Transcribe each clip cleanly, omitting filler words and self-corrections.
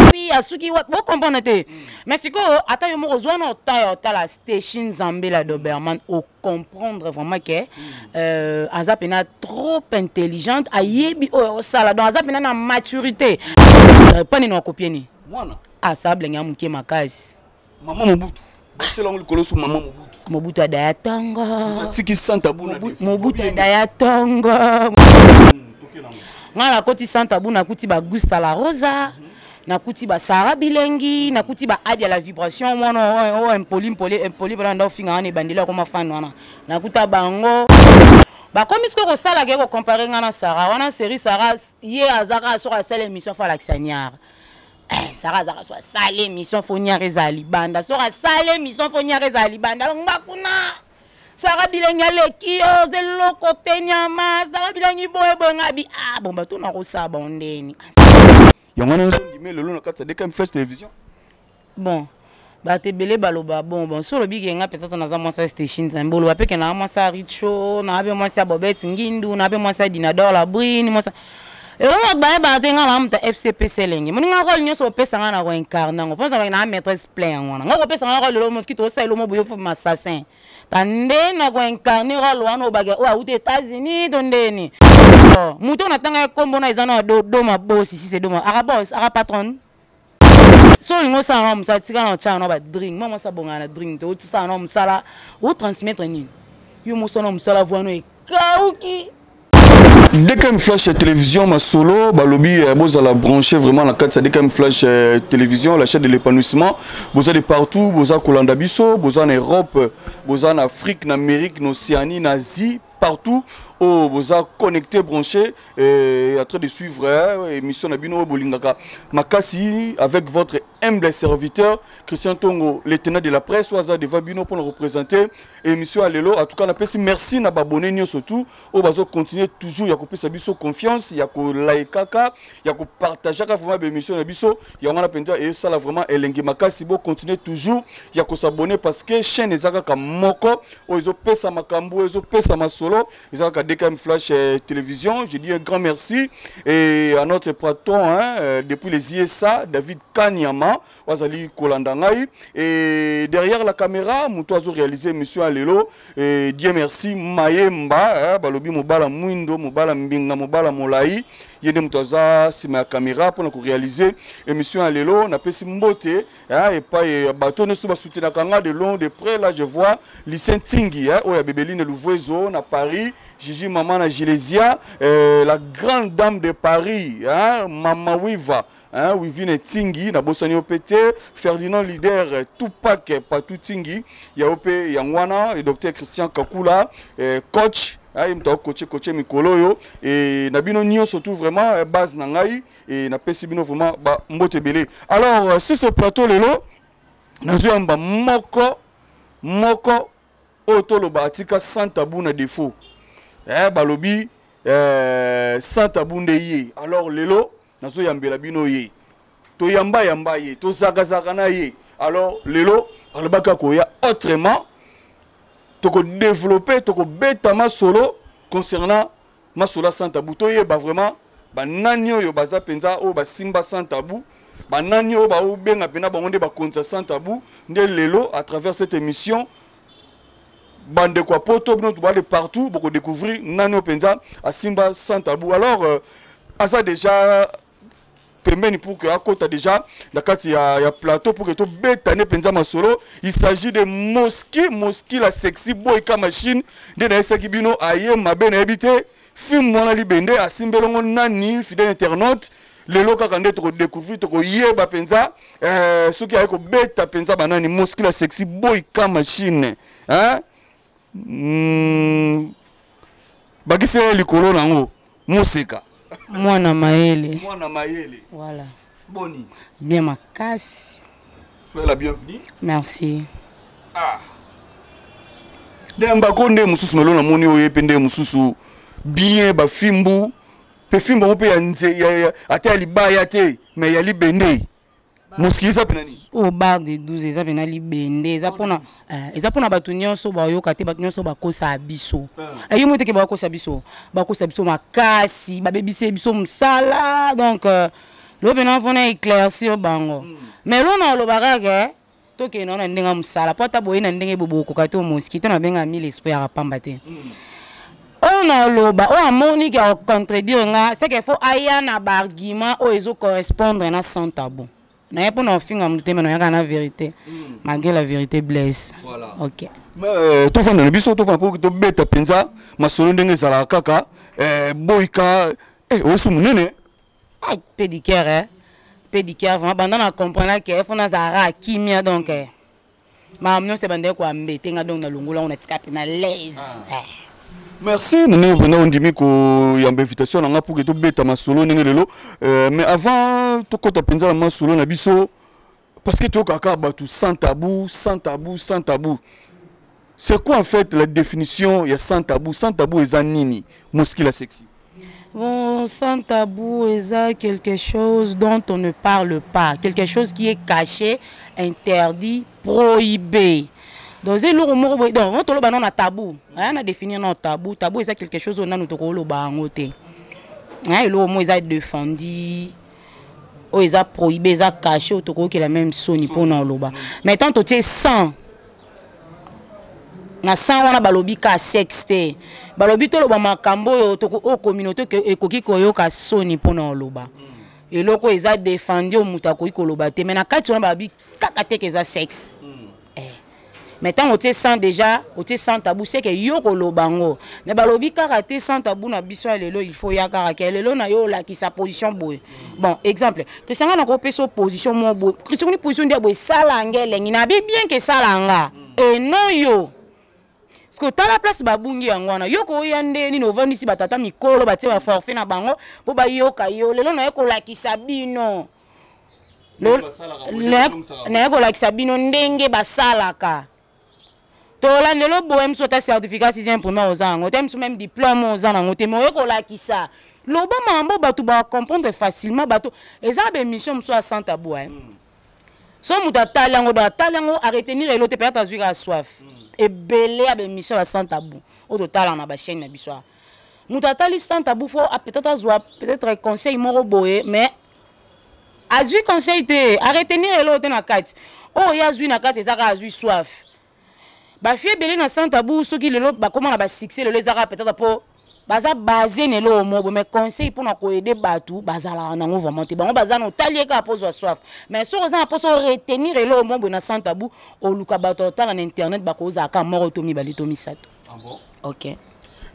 Wapi asuki wapi, bocomprendre te. Mais sikoyo ata yo moko ozwa na ota ya otala Station Nzambe la Doberman, ocomprendre vraiment ke aza mpena trop intelligente, ayebi oyo osala, donc aza mpena na maturité. Mpo nini wakopie nini? Mwana asa blenge ya moke makasi. Mama Mobutu baselango likolo so mama Mobutu. Mobutu adaya ntongo. Atiki santa buna. Mobutu adaya ntongo. Ngai nakoti Santa Bu, nakuti bagusta la rosa, nakuti basara bilengi, nakuti baadia la vibration, mwana oyo impoli mpoli impoli mpona nda ofinga wana ebandeli akoma fan wana. Nakuta bango bakomi sikoyo kosalaka ye kocompare ngai na Sara wana série. Sara ye aza kaka soki asala émission fo alakisa niara. Sara azaka so asala émission fo niara ezala libanda, soki asala émission fo niara ezala libanda. Longba kuna, Sara bilengi aleki yo, oza eloko te, nyama. Sara bilengi boye boye, nga bi ah bon, bato nakosala bango ndeni. Yango wana ozondime lelo na kati ya DKM Flash Télévision. Bon, bato ebele baloba bon so olobi ke nga peut-être naza mwasi ya Station Nzambe, oloba mpe ke naa mwasi ya Richo, naa mpe mwasi ya Bobet Ngindu, naa mpe mwasi ya Dinador la Brine, mwasi elongo bayebaka te. Nga naa moto ya FCP Selenge, moninga role nyonso opesa nga na koincarne yango, mpo nzalaki naa maîtresse plein. Yango wana nga kopesa nga role lelo, moski tosala elomo boye fo assassin ta nde na koincarne role wana. Obake oyo awuti États-Unis to ndeni, moto oyo natanga ye nkombo na eza na doma bosi sise doma aka boss aka patron. So olingi osala na mosala, tika na otyaka na badrink mwa mwasi abongaka na drink te. Osala na mosala, otransmettre nini? Yo mosala na mosala voano ekauki. DKM Flash Télévision Masolo balobi, bozala branché vraiment na kati ya DKM Flash Télévision, la chaîne de l'épanouissement. Boza de partout, boza kolanda biso, boza na Europe, boza na Afrique, na Amérique, na Océanie, na Asie, partout oyo boza connecté, branché et en train de suivre émission na bino oyo bolingaka makasi, avec votre humble serviteur Christian Tongo, le tenant de la presse, oyo aza devant bino pour représenter émission ya lelo. En tout cas, napesi merci na baabonné nyonso tout oyo bazo continuer toujours ya kopesa biso confiance, ya kolaikaka, ya kopartageaka vraiment baémission na biso. Yango wana mpenza esala vraiment elengi makasi. Bocontinue toujours ya kos'abonner, parce que chaîne eza kaka moko oyo ezopesa makambo, oyo ezopesa masolo, eza kaka DKM Flash Télévision. Je dis un grand merci et à notre patron, hein, depuis les ISA, David Kanyama, wazali kolanda ngai, et derrière la caméra, moto azo réaliser émission ya lelo, et Dieu merci Mayemba, hein, balobi mobala mwindo, mobala mbinga, mobala molai, ye nde moto aza nsima ya caméra mpona koréaliser émission ya lelo. Napesi mbote, hein, epai ya bato nyonso basoutenaka nga de long, de près. Là je vois Lucien Tingi, hein, oyo ya Bebeline Louvuezo na Paris, Gigi mama na Gilesia, la grande dame de Paris, hein, mama Wiva, hein, Wivine Tingi, nabosani yo mpe te. Ferdinand leader Tupac Patu Tingi, ya yo mpe yango wana. Et docteur Christian Kakula, coach, ye moto akocoache coache mikolo oyo. E na bino nyonso tout vraiment base na ngai, e napesi bino vraiment bambote ebele. Alors sur ce plateau lelo, nazoyamba moko moko oyo toloba atika sans tabou na défaut, balobi sans tabou nde ye. Alors lelo nazoyambela bino ye, toyamba yamba ye, tozakazaka na ye. Alors lelo alobaki akoya autrement, tokodéveloppe, tokobeta masolo concernant masolo ya sans tabou. Toyeba vraiment banani oyo baza mpenza oyo basimba sans tabou, banani oyo baobenga mpena bango nde bakonzi ya sans tabou. Nde lelo, à travers cette émission, bandeko ya poto, bino bale partout, bokodécouvrir nani oyo mpenza asimba sans tabou. Alors aza déjà pembeni pour que akota déjà na kati ya plateau pour que tobetane mpenza masolo. Il s'agit de Moski, Moski la sexy boyka machine. Nde nayesaki bino, aye mabe, nayebi te film wana libende asimbelongo nani. Fidèle internaute, lelo kaka nde tokodécouvrir, tokoyeba mpenza soki aye kobeta mpenza banani. Moski la sexy boyka machine, hein? Bakisi ye likolo nango moseka. Mwana mayele. Mwana mayele. Voilà. Boni? Bien makasi. Soyez la bienvenue. Merci. Ah, ndembako nde mosusu melo namoni oyo mpe nde mosusu bien bafimbu mpe fimbu yango mpe ya nze ata ya libaya te, mais ya libende. Moski eza mpena nini? Oyo barre de 12, eza mpena libende, eza mpona bato nyonso bayoka te, bato nyonso bakosaka biso. Ye mo teke bakosa biso, bakosa biso makasi, babebisi biso mosala. Donc Lo mpena mpona éclaircir bango. Mais lo na oloba kaka tokende wana ndenge ya mosala, mpo ata boye na ndenge bobokoka te, omoski te, nabenga mille esprit yaka pamba te. Oyo na oloba, oyo amoni ke akocontredire nga, c'est que faut aya na baargument oyo ezocorrespondre na Sans Tabou. Naye mpona ofinga motu te, me nayaka na vérité, malgré la vérité blesse. Voilà. Ok. Mais tofanda na biso, tofanda mpo tobeta mpenza masolo ndenge ezalaka kaka. Boyika oyosu monene. Ah, pédicure, eh? Pédicure vraiment, banda na comprendre ke fo nazalaka kimia, donc makambo nyonso ebandaki koambete nga, donc nalongola ngo, natika mpe na l'aise. Ah. Merci na ndenge mpenza ondimi koyamba invitation na nga pour ke tobeta masolo ndenge lelo. Mais avant tokɔta mpenza na masolo na biso, parce que toyokaka kaka bato Sans Tabou, Sans Tabou, Sans Tabou, c'est quoi en fait la définition ya Sans Tabou? Sans Tabou eza nini, Moskila Sexy? Bon, Sans Tabou eza quelque chose dont on ne parle pas, quelque chose qui est caché, interdit, prohibé. Donc eza eloko moko boye. Donc toloba nano na tabou, aya na définir nano tabou. Tabou eza quelque chose oyo nanu tokoloba yango te. Eloko moko eza défendu, oyo eza prohibé, eza caché, oyo tokokela même soni mpona oloba. Mais tant totie 100 na 100 wana, balobi ka sexe te, balobi toloba makambo oyo oyo communauté ekoki koyoka soni mpona oloba, eloko eza défendu, oyo moto akoki koloba te. Mais na kati wana balobi kaka te ke eza sexe. Mais ntango otie Sans, déjà otie Sans Tabou, c'est que yo koloba yango. Mais balobi kaka te Sans Tabou na biso ya lelo, il faut ya kaka ke lelo na yo olakisa position boye. Bon, exemple, Christian, nga nakopesa position moko boye. Christian, ni position nde boye esala nga elengi na bi bien ke esala nga e non yo, parce que tala place babungi yango wana. Yo koya nde nini, ovandisi batata mikolo, batie baforfait na bango mpo bayoka yo. Lelo naye kolakisa bino, naye kolakisa bino ndenge basalaka. Tolandela boye mosu, ata certificat sixième primaire oza yango te, mosu même diplôme oza nango te, mais oye kolakisa, loba makambo bato bacomprendre facilement. Bato eza baémission mosu ya Sans Tabou, so moto atali yango, do atali yango, aretenir elo te, peut-être azwi kaka soif. Ebele ya baémission ya Sans Tabou oyo totala na bachaîne na biso, moto atali Sans Tabou, fo peut-être azwa peut-être conseil moko boye, mais azwi conseil te, aretenir eloko te na kati. Oyo ye azwi na kati eza kaka azwi soif. Bafille ebele na Sans Tabou, soki lelo bakóma na basuccès lelo, eza kaka peut-être mpo baza base na eloko moko, mais conseil mpona koaider bato bazalaka nango vraiment te. Bango baza na otali ye kaka mpo ozwa soif. Mais soki oza na mposa oretenir eloko moko boye na Sans Tabou, oluka bato otala na internet, bakozalaka moko to mibale to misato. Ah bon? Ok.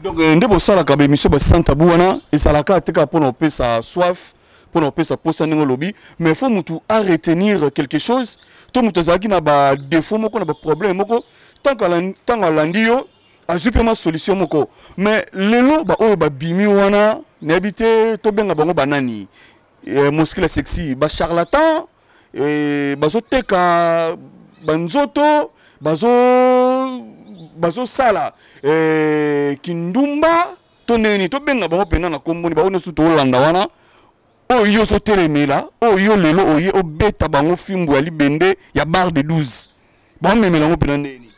Donc nde bosalaka baémission ba Sans Tabou wana, ezalaka te kaka mpona kopesa soif, mpona kopesa posa ndenge olobi, mais faut mutu aretenir quelque chose, to moto azalaki na badéfaut moko, na baproblème moko, ntango alandi yo, azwi mpe ma solution moko. Mais lelo baoyo babimi wana, nayebi te tobenga bango banani. Moskila Sexy, bacharlatan, bazoteka banzoto, bazosala kindumba to ndenge nini tobenga bango mpena na komboni? Bango nyonso tolanda wana, oyo yo ozotelemela, oyo yo lelo oye obeta bango fimbu ya libende ya barre de 12, baomemela yango mpena ndenge nini?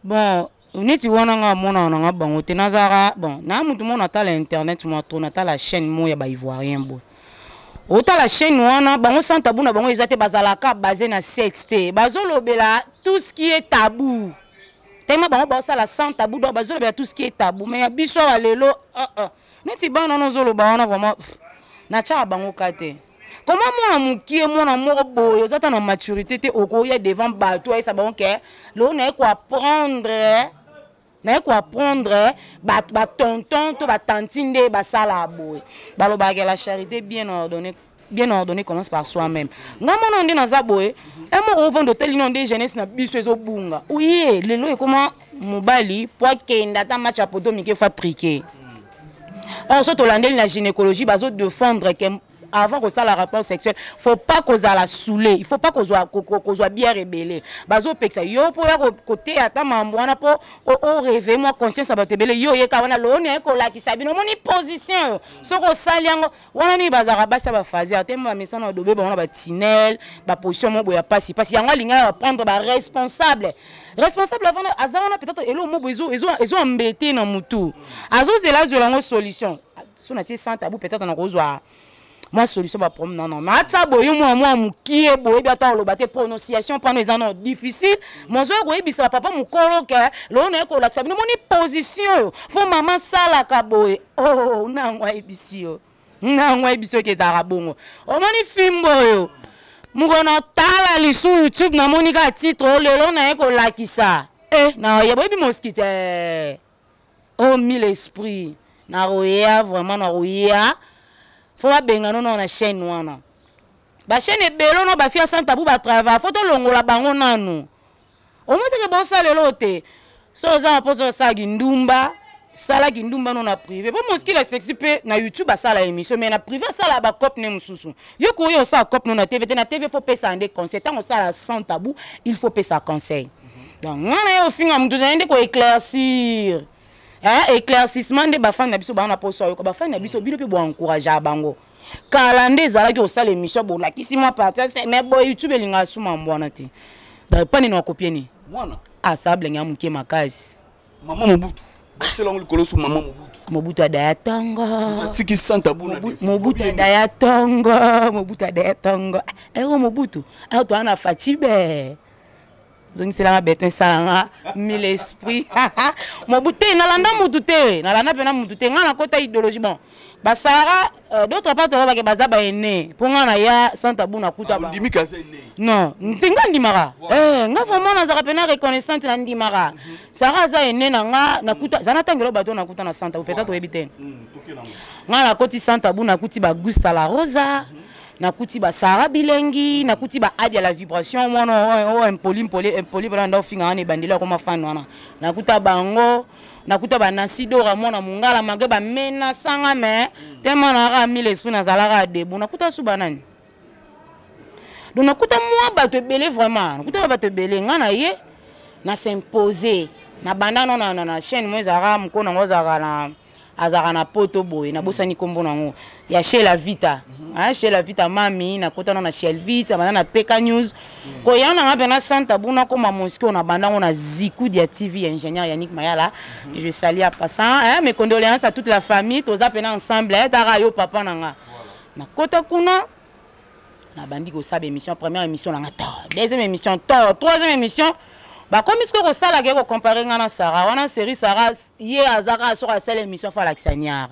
Bon, neti wana nga amonaka nanga bango te. Nazalaka bon na mutu moko, natala internet mwa to natala chaîne moko ya baivoirien boye. Otala chaîne wana, bango Sans Tabou na bango eza te, bazalaka base na sexe te, bazolobela tout ce qui est tabou. Tellement bango baosala Sans Tabou, donc bazolobela tout ce qui est tabou. Mais ya biso awa lelo, neti bana wana ozoloba wana, vraiment natiaka bango ka te. Comment mwana mokie, mwana moko boye, oza ta na maturité te, okoya devant bato, ayesa bango ke lelo naye koapprendre, naye koapprendre batonton to batanti nde basala boye? Balobaka la charité bien ordonnée, bien ordonnée commence par soi-même. Nga mona nde naza boye, e moko ovanda, otali no nde jeunesse na biso ezobunga. Oye lelo ekoma mobali po akende ata match ya poto mike, fa triquer. Or so tolandeli na gynécologie, bazodéfendre ke avant kosala rapport sexuel, faut pas kozala saoulé, il faut pas kozwa kozwa bière ebele. Bazopekisa yo mpo ya koteya ata mambo wana mpo oréveille mwa conscience ya bato ebele. Yo oyeka wana looni, aye kolakisa bino, omoni position oyo, soki osali yango wana nini, bazalaka basi ya baphase ate bamesana badobe bango na batinel, baposition mo boye ya pasi pasi. Yango alingaka baprendre baresponsable, responsable avanda aza wana, peut-être eloko mo boye ezoembete na mutu, azozela azwela yango solution. So natie Sans Tabou, peut-être nakozwa. Mwa solution baproblème nano ma ata boye mwa mwa mokie boyebi ata oloba te, prononciation mpano eza no difficile. Mozoya koyebisa bapapa mokolo ke lelo naye kolakisa bino moni position oyo fo mama salaka boye. Oh, nango ayebisi yo, nango ayebisi yo ke ezalaka bongo. Omoni fimbo oyo mokolo na tala lisu YouTube, namoni kaka titre oyo lelo naye kolakisa eh, na boyebi moski te. Oh, mille esprit nakoya, vraiment nakoya. Fo babenga nono na chaîne wana, bachaîne ebele ono bafia sans tabou batravaille. Fo tolongola bango nanu. Omoi teke bosala elo te. So oza na mposa osalaki ndumba, salaki ndumba no na privé. Po moski la sexy mpe na YouTube asala émission, mais na privé asala bacope ne mosusu. Yo koyo osala cope no na TV te. Na TV fo pesa nde conseil. Ntango osala sans tabou, il faut pesa conseil. Donc nga na ye ofinga motu na ye nde koéclaircir, eh, éclaircissement nde bafani na biso baa na poso ayoka. Bafani na biso, bino mpe boencourageaka bango. Kala nde ezalaki osala émission, bolakisi mwa parti, mais boye YouTube elingaka suma mbwana te. Donc pani na okopie ni mwana asala bilenge ya moke makasi. Mama Mobutu, baselango likolo so mama Mobutu. Mobutu adaya ntongo. Atiki sans tabou na défaut. Mobutu adaya ntongo, Mobutu adaya ntongo. Ero Mobutu ayo toa na faci be zongiselanga beton esalanga mille esprit. Mobutu te, nalanda mutu te, nalanda mpena mutu te. Ngai nakota idéologie. Bon, basara d'autre part tolobake baza baene mpo ngai na ya sans tabou nakuta. Ondimi kaza ene? Non te, nga ndimaka. Nga vraiment nazalaka mpena reconnaissante na ndimaka. Sara aza ene na nga. Nakuta za natangelo bato nakuta na sans tabou, peut-être oyebi te. Nga nakoti sans tabou, nakuti bagusta la rosa, nakuti basara bilengi, nakuti baadia la vibration. Mwana oyo impoli, impoli, impoli mpona nda ofingaka na ebandeli akoma fan wana. Nakuta bango, nakuta banansi dora, mwana mongala malgré bamenasanga, mais tellement nayaka mille esprit, nazalaka debout. Nakuta su banani. Donc nakuta mwa bato ebele, vraiment nakuta bato ebele. Nga na ye na s'impose na banda no na chaîne mo ezalaka mokolo nango azalaka na azalaka na poto boye, nabosani nkombo nango ya chez la Vita, chez la Vita mami. Nakota na chez Vita, banda na PK News. Koya nanga mpe na sans tabou, nakoma mosco na bandango na Zikud ya TV ya ingénieur Yannick Mayala, que je salue en passant, hein. Mes condoléances à toute la famille, toza mpena ensemble, hein. Taka yo papa na nga, nakota kuna, nabandi kosala émission. Première émission nanga to, deuxième émission to, troisième émission bakomi sikoyo kosalaka ye kocompare nga na Sara wana série. Sara ye azaka soki asala émission fo alakisa niara.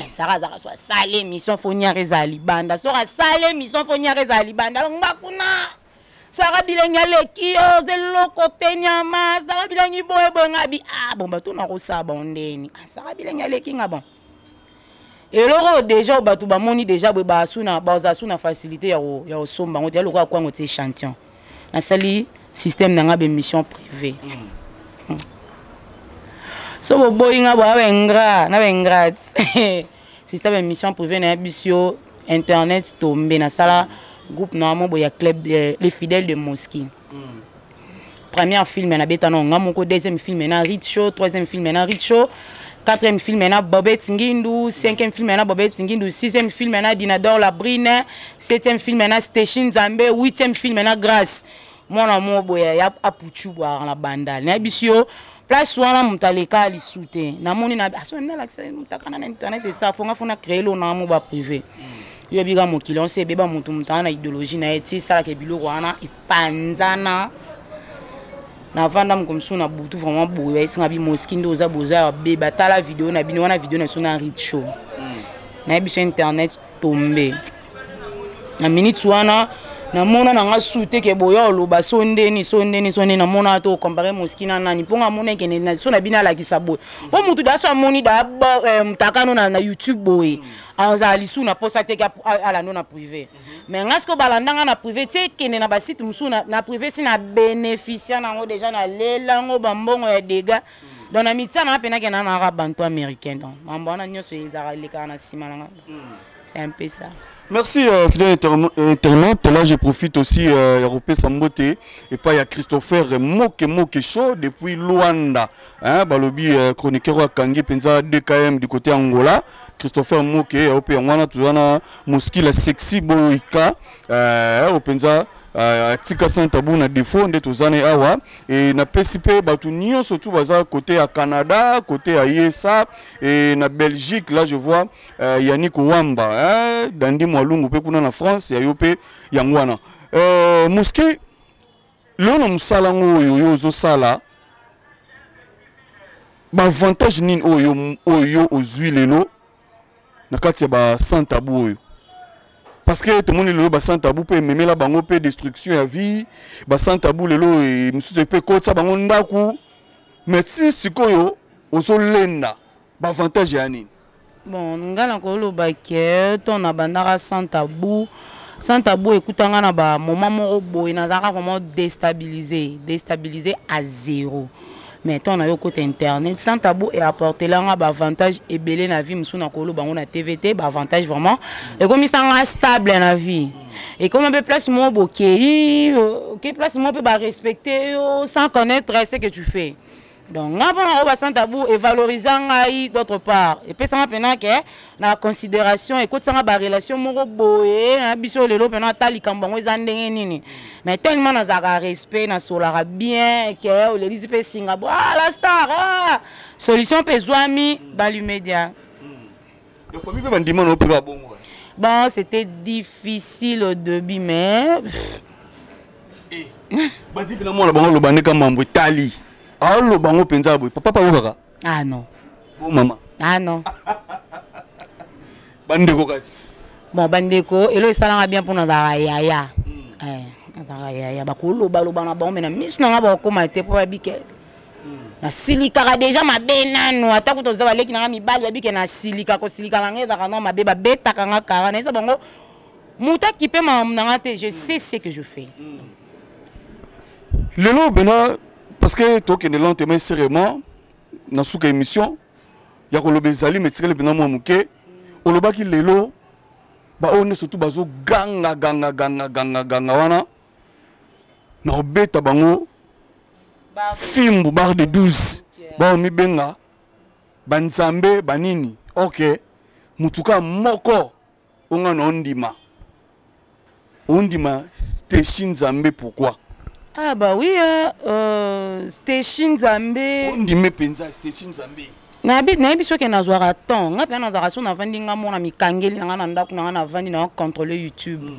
Sara azaka so asala émission fo niara ezala libanda, soki asala émission fo niara ezala libanda. Alongba kuna, Sara bilengi aleki yo, oza eloko te, nyama. Sara bilengi boye boye. Nga bi ah bon, bato nakosala bon ndeni. Ah, Sara bilengi aleki nga. Bon, eloko oyo déjà bato bamoni déjà boye, basu na bazala su na facilité ya kosomba yango te. Ya lokola kwango ti échantillon, nasali système na nga bémission privée. So boboyi nga boya baingrat na baingrate. Système émission privée nayebi biso yo internet tombe. Nasala groupe na mo boye ya club les fidèles de Mosky. Première film nabeta na nga moko, deuxième film na Rit Show, troisième film na Rit Show, quatrième film na Bobet Ngindu, cinquième film na Bobet Ngindu, sixième film na Dinador La Brine, septième film na Station Nzambe, huitième film na Grâce mwana mo boye ya apuchu bwaka na bandal. Nayebi si yo place wana moto aleka lisu te. Namoni na aso nalakisa motakana na internet esa fonga fona créer lo na mo baprivé. Yo ebika mokili onse ebeba, motu moto wana na idéologie na ye ti esalaka biloko wana epanzana. Navanda moko mosusu na butu vraiment boye, bayesinga bi moski nde oza boza ya beba. Tala video na bino wana, video na biso na Rit Show. Nayebi biso internet tombe na minute wana. Namona nanga su te ke boya oloba so ndeni, so ndeni, so ndeni. Namona to compare moski na nani mpo nga amona ekende so na bino alakisa boye mpo mutu da so amoni da mutakano na YouTube boye, azala lisu na posa te ke alando na privé. Mais nga sikoyo balanda nga na privé ti ekende na basite mosusu na privé si na bénéficia nango déjà, nalelango bambongo ya dégâts. Donc na mitia nanga mpenake na naka banto américain. Donc mambo wana nyonso ezalaka elekaka na nsima nanga. C'est un peu ça. Merci, fidèle internaute. Là, je profite aussi ya mbote et pas ya Christopher Moke Moke Show depuis Luanda. Hein, balobi chroniqueur wa Kangi Penza DKM du côté Angola. Christopher Moke ope ngwana tuzana Moski la sexy boyika openza. Atika sans tabou na défaut nde toza na ye awa. E napesi mpe bato nyonso tu baza côté ya Canada, côté ya USA et na Belgique. Là je vois Yannick Owamba, hein, Dandi Mwalungu mpe kuna na France ya yo mpe yango wana. Moski lelo na mosala yango oyo yo ozosala, baavantage nini oyo oyo ozwi lelo na kati ya ba sans tabou oyo? Parce que tomoni lelo ba sans tabou mpe ememela bango mpe destruction ya vie. Ba sans tabou lelo mosusu mpe ekotisa bango ndako. Mais ti sikoyo ozolenda, baavantage ya nini? Bon, nga na koloba ke to na bandaka sans tabou, sans tabou ekutanga na bamoment moko boye, nazalaka vraiment déstabilisé, déstabilisé à zéro. Mais ntango na yo kota internet, sans tabou eapportelanga baavantage ebele na vie. Mosusu na koloba yango na TV te. Baavantage vraiment ekomisanga stable na vie. Ekoma mpe place moko bokei, okei place moko mpe barespecte yo sans connaître ce que tu fais. Donc nga mpona oyo ba sans tabou evalorisa ngai. D'autre part, epesanga mpena ke na considération, ekotisanga barelation moko boye na biso. Lelo mpena ata likambo yango eza ndenge nini, mais tellement nazalaka respect, nasolaka bien ke olelisi mpe singa bo, ah, la star, ah! Solution mpe ezwami dans l'immédiat. Donc famille mpe bandima na yo mpe babongo? Bon, c'était difficile au début, mais Bandi mpena mwana bango aloba ndeka mambo etali aloba yango mpenza boye, papa payokaka? Ah non. Bo mama? Ah non. Bandeko kasi? Bon, bandeko elo esalanga bien mpo nazalaka yaya. Nazalaka yaya, bakolobaloba na bango, me na miso nanga bakokóma te, mpo babike nasilikaka deja mabe nanu. Ata kuta oza baleki nanga mibali, babike nasilika, kosilika nanga ezalaka no mabe, babetaka nga kara. Nayesa bango moto akipe makambo nanga te, je sais ce que je fais. Lelo mpena, parce que tokende lentement, sérieusement na suka émission ya koloba ezali, me tikali mpena mwa moke. Olobaki lelo baoyo nyonso tu bazoganga ganga ganga ganga ganga wana, na kobeta bango fimbu barre de 12, bao mibenga banzambe banini. Ok, mutuka moko onga na ondima, ondima Steshi Nzambe, pourquoi? Ah bah oui, Steshi Nzambe. Ondime mpenza Steshi Nzambe? Nayebi soki nazwaka temps, nga mpenza nazalaka so navandi nga mona mikangeli na nga na ndako na nga, navandi na contrôle YouTube.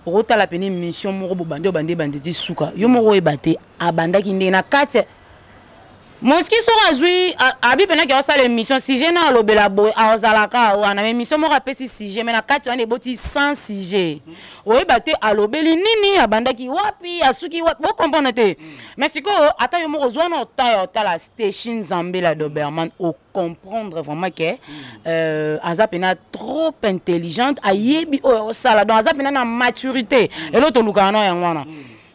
Okotala pene émission moko bobandi, obandi, ebandi ti suka, yo moko oyeba te abandaki ndenge na kati. Moski soki azwi abi mpenaki aosala émission, sujet na alobela boye, azalaka wana. Mais émission moko apesi sujet, mais na kati wana eboti sans sujet, oyeba te alobeli nini, abandaki wapi, asuki wapi, bocomprendre te. Mais sikoyo ata yo moko ozwa na ota ya otala Steshi Nzambe la Doberman, ocomprendre vraiment ke aza mpena trop intelligente, ayebi oyo osala. Donc aza mpena na maturité. Eloko tolukaka na yango wana,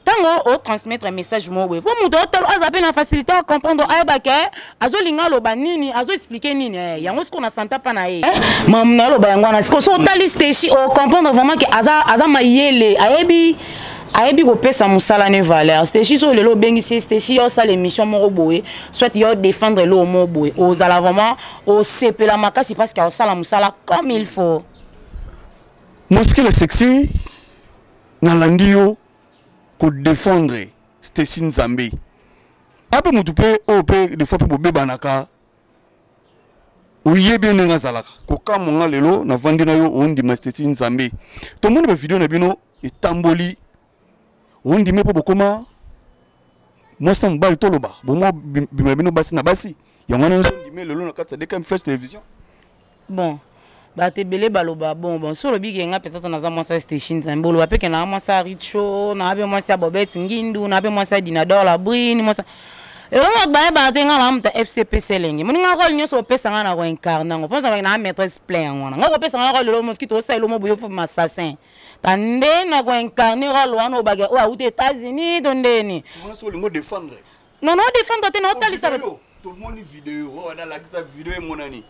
ntango otransmettre message moko boye, po moto otala aza mpe na facilité ya comprendre, ayeba ke azolinga aloba nini, azoexplike nini. Yango sikoyo na santa mpa na ye mamu na aloba yango wana. Sikoyo so otali Steshi, ocomprendre vraiment ke aza mayele, ayebi kopesa mosala ne valeur. Steshi, so lelo obengisi ye, Steshi, yo osala émission moko boye, soit yo défendre eloko moko boye, ozala vraiment osepela makasi, parce que osala mosala comme il faut. Moski le sexy, nalandi yo kodéfendre Stacy Nzambe ape motu mpe oyo mpe des fois mpe bobebanaka, oyebi ye ndenge azalaka. Kokamwa nga lelo navandi na yo, ondima Stacy Nzambe. Tomoni bavideo na bino etamboli, ondimi mpo bokoma mwasi na mobali, toloba bomwa bima bino basi na basi. Yango wana ondimi lelo na kati ya DKM Flash Télévision? Bon, bato ebele baloba bon, so olobi ke nga peut-être naza mwasi ya Steshi Nzambe, oloba mpe ke naa mwasi ya Richo, naa mpe mwasi ya Bobet Ngindu, naa mpe mwasi ya Dinador Labrine, mwasi eloko bato bayebaka te. Nga naa moto ya FCPC elenge moninga, role nyonso opesa nga na koincarne yango, mpo nazalaki naa maîtresse plein. Yango wana nga kopesa nga role lelo, moski tosala elo mo boye, fo assassin ta nde na koincarne role wana. Obake oyo awuti États-Unis to ndeni? Olingo défendre? Non, non, défendre te, naotalisa. Tomoni video oyo wana, alakisa video emonani.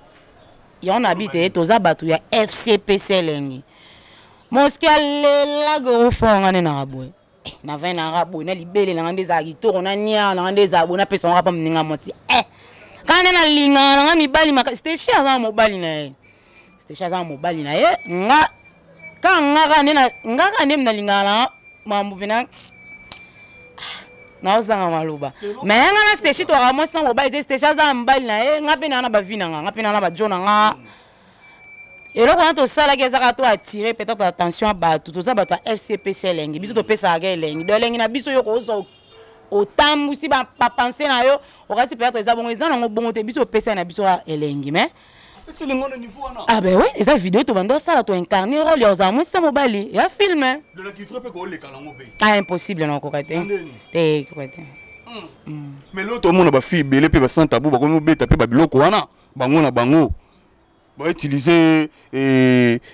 Yango nabi te, toza bato ya FCPC elengi. Moski alelaka ofonga nde naka boye, navai nanga boye na libele nanga nde ezala kitoko, na niar nanga nde ezala boye, napesa ngo kapa moninga mwasi. Kaka nde nalingaka nanga mibali makasi. Steshi aza na mobali na ye, Steshi aza na mobali na ye. Nga kaka, nga kaka nde nga kaka nde nalingaka nanga. Mambo mpena naozanga maloba. Mais nga na Steshi toaka mwasi na mobali te. Steshi aza na mobali na ye, nga mpe naa na bavi na nga, nga mpe naa na bajo na nga. Eloko wana tosalaki ezaka to attire peut-être attention ya bato. Toza bato ya FCPC, elengi biso topesaka elengi. Do elengi na biso, yo kozwa otambusi bapense na yo, okasi peut-être eza bongo, eza nango bongo te. Biso opesai na biso ya elengi, mais ah ben oui, eza video tobanda osala, toincarne rôle ya ozala mwasi na mobali ya film. Ah, impossible, na okoka te, te, koka te. Mais lelo tomona bafille ebele mpe basans tabou bakomi obeta mpe babiloko wana, bango na bango bautilize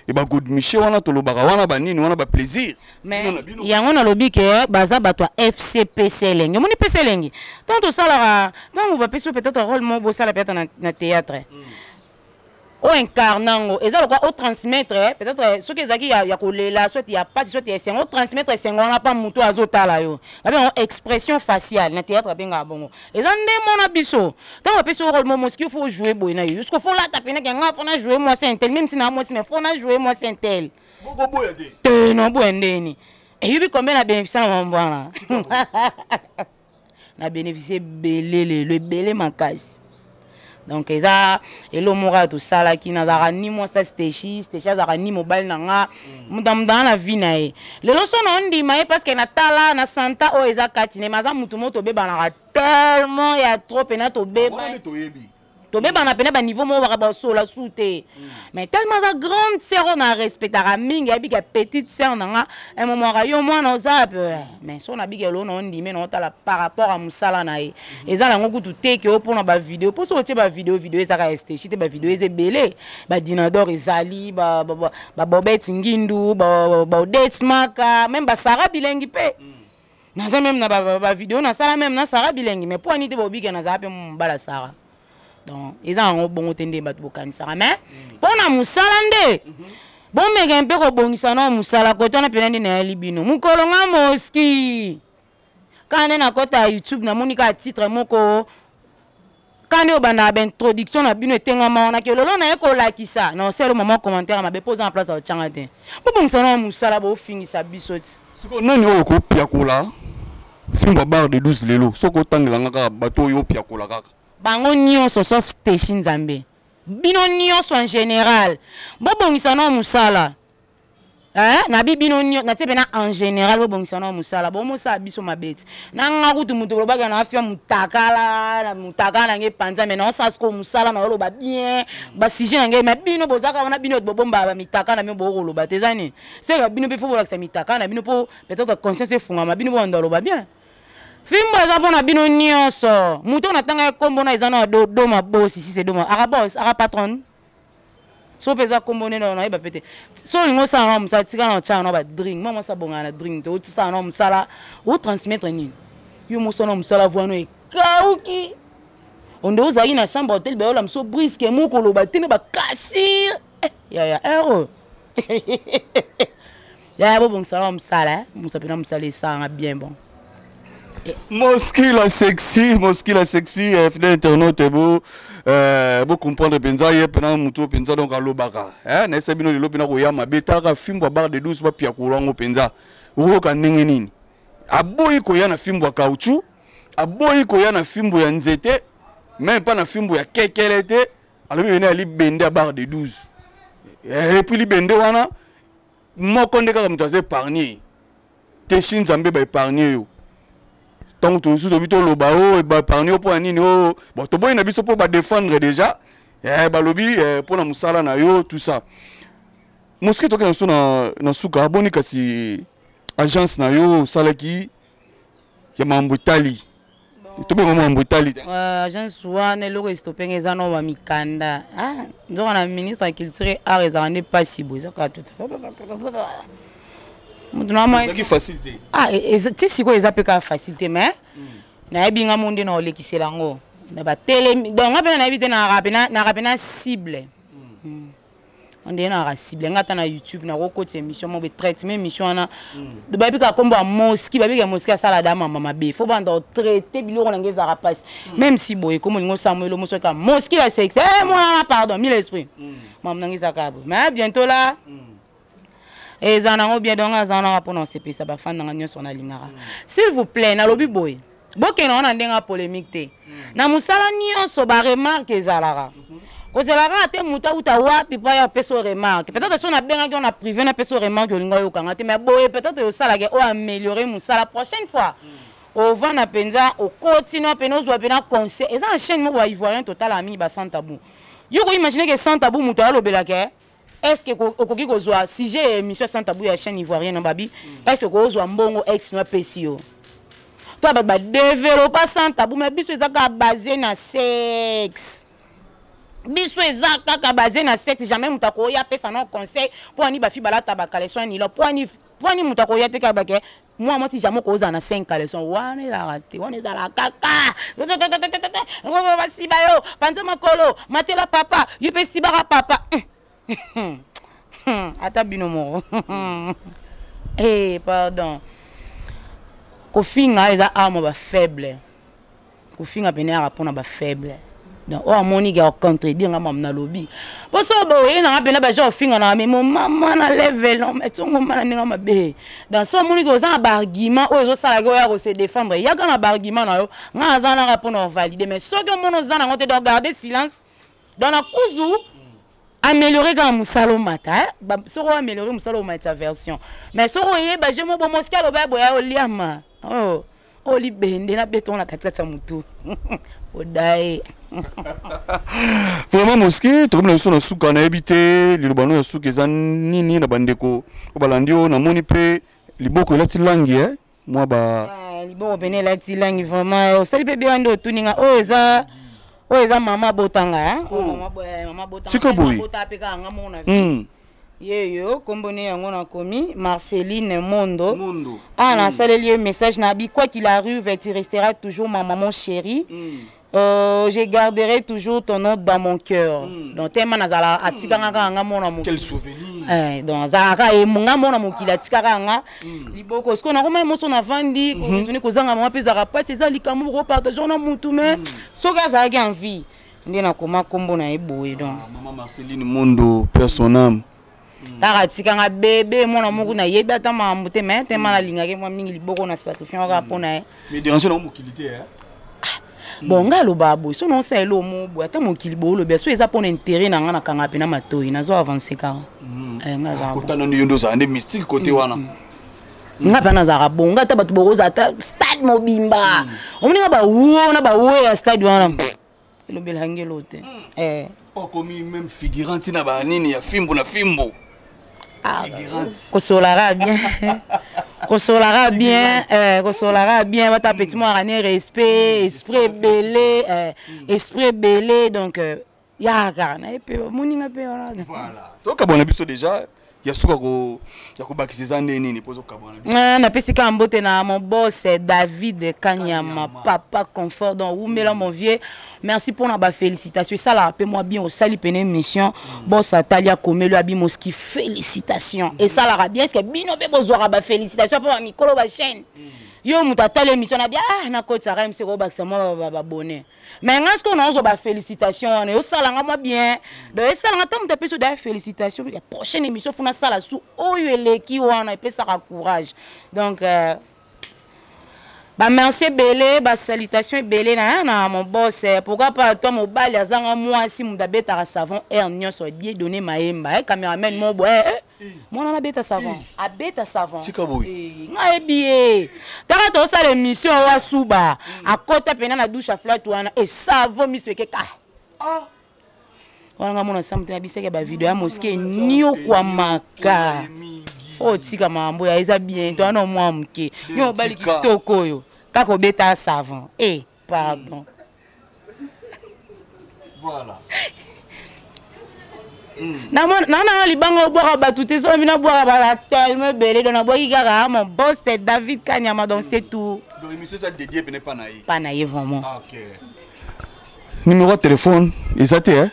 bagodemiche wana tolobaka wana, banini wana, baplaisir. Mais yango nalobi ke baza bato ya FCPC elengi. Omoni pesa elengi ntango tosalaka, ntango bapesi yo peut-être rôle moko bosala peut-être na théâtre, oincarne yango, eza lokwa otransmettre peut-être soki ezalaki ya kolela, soit ya pasi, soit ya esengo, otransmettre esengo wana mpa motu azotala yo. Babenga yango expression faciale na théâtre, babengaka bongo. Eza nde mona biso ntango bapesi yo rôle mo, moski faut jouer boye na yo, jusqu'au faut lata pene ke nga faut na jouer mwasi un tel, même si na mwasi, mais faut na jouer mwasi un tel. Bokoboya te. Te, naboya ndeni? Eyebi combien na bénéficie na mambo wana? Na bénéficie ebele, lelo ebele makasi. Donc eza elo moko ya tosalaki. Nazalaka ni mwasi Steshi, Steshi azalaka ni mobali na nga. Moto amudanga na vie na ye lelo so na ondima ye, parce que natala na santa oyo eza kati ne, aza motu moko tobebanaka tellement ya trop mpena, tobeba, tobebana pene baniveau moko baka basola su te. Mais tellement aza grande sœur oyo na respectaka mingi, ayebika petite sœur na nga emomwaka yo mwana oza pe. Mais so nabika eloo na ondime na otala par rapport a mosala na ye, eza nango kutu te ke o mpona bavideo. Mpo so otie bavideo, video ezaka Estechi te, bavideo eza ebele, badinador ezali, babobete ngindu, baodete maka, même basara bilengi mpe. Naza même na bavideo nasala même na Sara Bilengi, mais mpo ani te bobika nazala mpe mobala Sara. Donc eza yango bongo te nde bato bokanisaka. Mais mpo na mosala nde bomeka mpe kobongisa na mosala kote wana mpena nde nayali bino mokolo nga moski kaka nde nakɔta ya YouTube, namoni kaka titre moko kaka nde obandaka baintroduction na bino etengama wana ke lelo naye kolakisa na osala mama commentaire mabe mpo oza na place ya otyanga te. Bobongisa na mosala, bofingisa biso ti. Sikoyo nani oyo kopiakola fimbo ya barre de 12 lelo? Soki otangelanga kaka bato oyo opiakola kaka. Bango nyonso sauf Steshi Nzambe. Bino nyonso en général bobongisa na mosala. Eh, nabi bino natie mpena en général, bobongisa na mosala, bomosala biso mabe ti na nga kutu moto olobaka na afia mutakala na mutakala na nge epanza. Me naosala sikoyo mosala na oloba bien basujet na ngai. Me bino bozaka wana, bino bobombaka bamitaka na bino, bokoloba te. Eza nini? Seka bino mpe fo bolakisa mitaka na bino mpo peut-être conscience efungama, bino bobanda oloba bien. Fimbo eza mpona bino nyonso. Moto oyo natanga ye nkombo na eza na doma bosi sise doma aka bos aka patron so mpe eza nkombo nde nayeba mpe te. So olingi osala na mosala, tika na otyaka na badrink mwa mwasi abongaka na drink te. Osala na mosala, otransmettre nini? Yo mosala na mosala voano ekauki, onde ozalaki na chambre hotel, bayola moso briske moko oloba te na bakasire. Yaya ero yaya, bobongisa na mosala, mosa mpena mosala esalanga bien bon. Moski la sexy, Moski la sexy, fidèle internaute, bo comprendre penza ye pena mutu penza. Donc alobaka, eh, na esa bino lelo pena koya mabe taka fimbo ya barre de 12 bapia kolango penza. Okoyoka ndenge nini? Aboyi koya na fimbo ya caoutchouc, aboyi koya na fimbo ya nzete, même pas na fimbo ya kekele te. Alobi bene ya libende ya barre de 12. Et puis libende wana moko nde kaka moto aza épargné. Teshi Nzambe baépargne yo. Ntango tosusu tobi toloba o baépargne yo mpo ya nini? O bon, toboyi na biso mpo badéfendre déjà, balobi mpo na mosala na yo, tout ça. Moski toke na biso na suka. Aboni kasi agence na yo osalaki ya mambo etali, tobenga mambo etali te. Agence wana eloko estopenge eza no bamikanda. Ah, nzoka na ministre ya culture et art ezalaka nde mpasi boye, ezaka moto na mwa ezalaki facile te. Ah, ti sikoyo eza mpe kaka facile te, mais nayebi nga mo nde na olekisela yango na batelemi. Donc nga mpena nayebi te, naka pena cible ondenge naka cible nga. Ata na YouTube nakokotisa émission moko, traitement émission wana, bayebi kaka nkombo ya Moski, bayebi kaka Moski asala da mama mabe, fo banda otraite biloko na nge ezalaka mpasi. Même si boye komo olingi osala mo elo moso kaka Moski la sexe, mwana pardon, mille esprit, mama nange ezalaka boye. Mais bientôt là. Eza nango bien, donc aza nanga mpona osepelisa bafan nanga nyonso nalingaka. S'il vous plaît, nalobi boye, bokende wana ndenge ya polémique te. Na mosala nyonso baremarque ezalaka. Kozela kaka te moto auta wapi mpo aya apesa yo remarque. Peut-être so nabengaki yo na privé, napesa yo remarque, olinga oyokanga te, mais boye peut-être osalaka oyo améliorer mosala prochaine fois. Ovanda mpenza, okoti no mpena, ozwa mpena conseil. Eza na chaîne moko baivoirien totala mingi, baSans Tabou. Yo koimagine ke Sans Tabou, moto alobelaka, est ce que okoki kozwa sujet ya émission Sans Tabou ya chaîne ivoirienne no babi, est ce que okozwa mbongo ex no apesi yo to bato badéveloppa Sans Tabou? Mais biso eza kaka base na sexe, biso eza kaka base na sexe. Jamais moto akoya apesa no conseil mpo ani bafi balata bacaleçon ya nylon, mpo ani moto akoya te kaka bake mwa mwasi. Jamais kozala na 5 caleçon wana, ezalaka te. Wana ezalaka kaka basiba yo, panza makolo, matela papa, yo mpe sibaka papa. Ata bino moko. Eh, pardon, kofinga eza arme bafaible. Kofinga pene yaka mpona bafaible. Donc oyo amoni ke acontredire nga, mamu nalobi, mpo so boye nanga mpena baja ofinga nanga, me momama na level etongo ma na ndenge mabe. Donc so omoni ke oza na baargument oyo ezosalaki oyo ya kose défendre, yaka na baargument na yo. Nga aza nanga mpona ovalide, mais soki omoni oza nango te, donc garde silence. Donc na kuzu améliorer kaka mosala omata. Soki oaméliorer mosala, omatisa version. Mais soki oyeba je mo bomoski aloba boya oliama oh. Oyo libende nabetongo na katikati ya motu odaye. Vraiment, Moski, tokomi na biso na suka. Nayebi te liloba no ya suka eza nini na bandeko oyo balandi oyo. Namoni mpe liboko elati langi, eh? Mwa ba Ah, liboko pene elati langi. Vraiment, osali mpe bien nde otuninga. Oyo eza mama abotanga. Oh. Mama abotanga. Tika boye. Abota mpe kaka nga moko na vie. Ye yo kombo ne yango nakomi Marceline Mondo. Mondo. Ah, nasaleli ye message na bi: quoi qu'il arrive, tu resteras toujours ma maman chérie. Je garderai toujours ton nom dans mon cœur. Donc tema nazala atikanga kaka nga mona mokili. Quel souvenir! Eh, donc azalaka ye nga mona mokili, atikaka nga liboko. Sikoyo nakoma ye moso navandi koraisonner. Kozanga mama mpe ezalaka mpasi, eza likambo bokopartage na mutu, mais soki azalaki en vie nde nakoma nkombo na ye boye. Donc Ah, maman Marceline Mondo, père son âme. Kaka atikanga bebe mwana moko, nayebi ata makambo te, mais tema nalingaki mwa mingi. Liboko na sacrifie kaka mpo na ye. Mais déranger na mokili te, hein? Bon, ngai alobaka boye: so naosala elo mo boye, ata mokili boolobi, so eza mpona intérêt na ngai, nakanga mpe na matoi, nazo avance kaka. Eh, ngai azalaka bon. Kota nano, yo nde ozala nde mystique kote wana. Nga mpe nazalaka bon. Nga ata bato bokozala ata stade mobimba, omoni nga bawo na bawo ya stade wana, elobelaka ngelo te. Eh. Okomi même figurant ntina banini ya fimbu na fimbu. Figurante. Kosolaka bien, kosolaka bien, kosolaka bien. Bata petit moko ne respect, esprit ebele, esprit ebele. Donc yaka kaka na ye mpe moninga mpe wana. Voilà, tokabwana biso déjà. Ya suka ya kobakisa eza nde nini mpo ozokabwana biso? Ah, napesi kaka mbote na mon boss David Kanyama. Kanyama. Papa Confort. Donc wumela, mon vieux, merci mpona bafélicitation, esalaka mpe mwa bien. Osali pene émission, boss atali, akomeli, abi Moski félicitation, esalaka bien. Est-ce bino mpe bozwaka bafélicitation mpo bamikolo bachaîne? Yo moto atali émission na bia, ah, nakotisaka mc kobakisa mwa babone, mais nga sikoyo naozwa bafélicitation wana, eosalanga mwa bien. Donc esalanga ta moto apesi oda félicitation, ya prochaine émission funa asala su oyo eleki wana, epesaka courage. Donc bamerci ebele, basalutation ebele na mon boss. Pourquoi pas toi, mobali azanga mwasi, moto abetaka savon air nyonso, die donné mayemba, cameraman mo boye, mwana nabeta savon, abeta savon. Tika boye. Eh, nga yebi ye taka tosala émission oyo, asuba akɔta pena na douche aflate wana, e savon miso ekeka. Ah. Wana nga mona samu te na biseke bavideo ya moske eniokwamaka. Fo otika makambo ya eza bien to wana mwa moke yo mobali. Tika. Kitoko oyo kaka obeta savon, e pardon. Voilà. Nanga libanga obwaka bato te, soki nabwaka bala tellement ebele. Donc nabwaki kaka mon boss c'est David Kanyama, donc c'est tout. Donc émission eza dédié pene mpa na ye. Pa na ye vraiment. Ah, ok, numéro ya téléphone eza te, eh?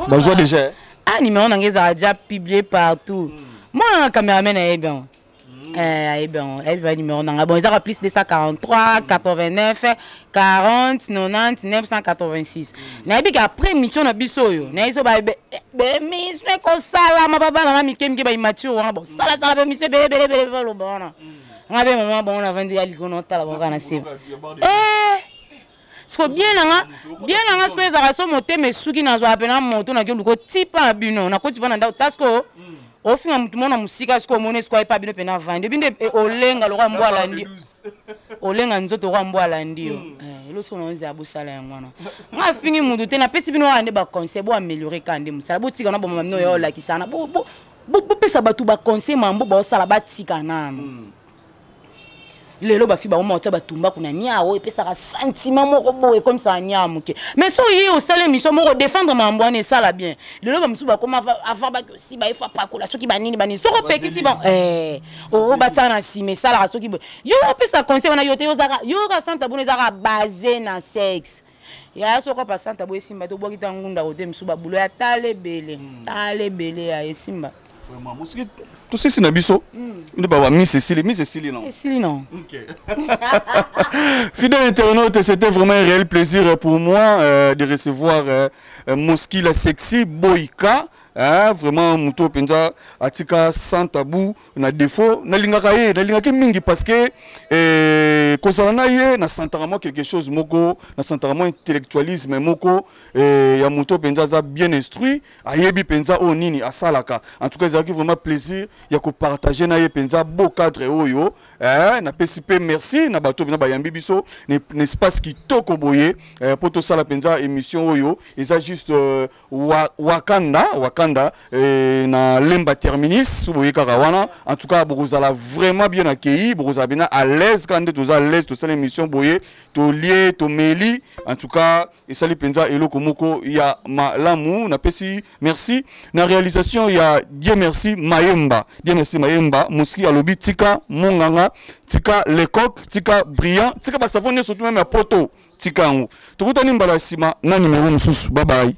Bazwa déjà, eh? Ah, numéro nanga ezala déjà publié partout. Mwana na cameraman ayebi yango. Eh, ayebi yango, ayebi ba numéro na ngai. Bon, ezaka plus 243 89 40 90 986. Nayebi ke après mission na biso oyo, nayebi so baémission ekosalama, babana na mike mike, baimmature wana, bosalasala baémission ebele ebele ebele, baloba wana. Nga mpe mama bango navandi ya likolo, naotala bango kaka na nsima. Eh! Siko bien na nga, bien na nga. Siko ezalaka so motema esuki, nazwaka mpena moto, naki oluka otipa na bino, nakoti mpa na ndako ta. Siko ofinga motu mona mosika, siko omoni siko ayepa bino mpena avandi obi nde olenga lokwa mbwa alandi, olenga nzoto lokwa mbwa alandi yo. Elo siko naozela bosala yango wana. Nga afingi motu te, napesi bino kaka nde baconseil, boaméliorer kaka nde mosala, botika na bomama bino oyo olakisana, bopesa bato baconseil, mambo baosala batika nano. Lelo bafi bango maotia batumbaku na nia oyo epesaka sentiment moko boye, ekomisaka nia moke. Mais so ye osala émission moko défendre mambo wana, esala bien. Lelo bamosusu bakoma avant baki osi bayefa pakola soki banini banini, soki opekisi ban oyo batiaka na nsima, esalaka soki boye. Yo opesa conseil wana, yo te, yozaka yoka sans tabou, ezaka base na sexe ya soko pa sans tabou esimba te. Obwaki ta ngunda kote mosusu, babulo ya tala ebele, tala ebele ya esimba. Vraiment, mosiki tosisi na biso nde baba miss esili, miss esili non? Esili non. Ok. Fidèle internaute, c'était vraiment un réel plaisir pour moi de recevoir Moski la sexy Boyka. Hein, vraiment moto mpenza atika sans tabou na défaut. Nalingaka ye, nalingaki mingi parce que kozala na ye, nasentaka mwa quelque chose moko, nasentaka mwa intellectualisme moko ya moto mpenza aza bien instruit, ayebi mpenza oyo nini asalaka. En tout cas, ezalaki vraiment plaisir ya kopartage na ye mpenza beau cadre oyo. Napesi mpe merci na bato mpenza bayambi biso na espace kitoko boye mpo tosala mpenza émission oyo. Eza juste Wakanda Wakanda na Lemba Terminus boye kaka wana. En tout cas, bokozala vraiment bien accueilli, bokozala bien à l'aise kaka nde toza à l'aise, tosala émission boye, tolie, tomeli. En tout cas, esali mpenza eloko moko ya malamu. Napesi merci na réalisation ya Dieu merci Mayemba, Dieu merci Mayemba. Moski alobi tika monganga, tika lecoq, tika brillant, tika basavon nyonso, tout même ya poto, tika yango. Tokutani mbala ya nsima na nimero mosusu. Bye bye.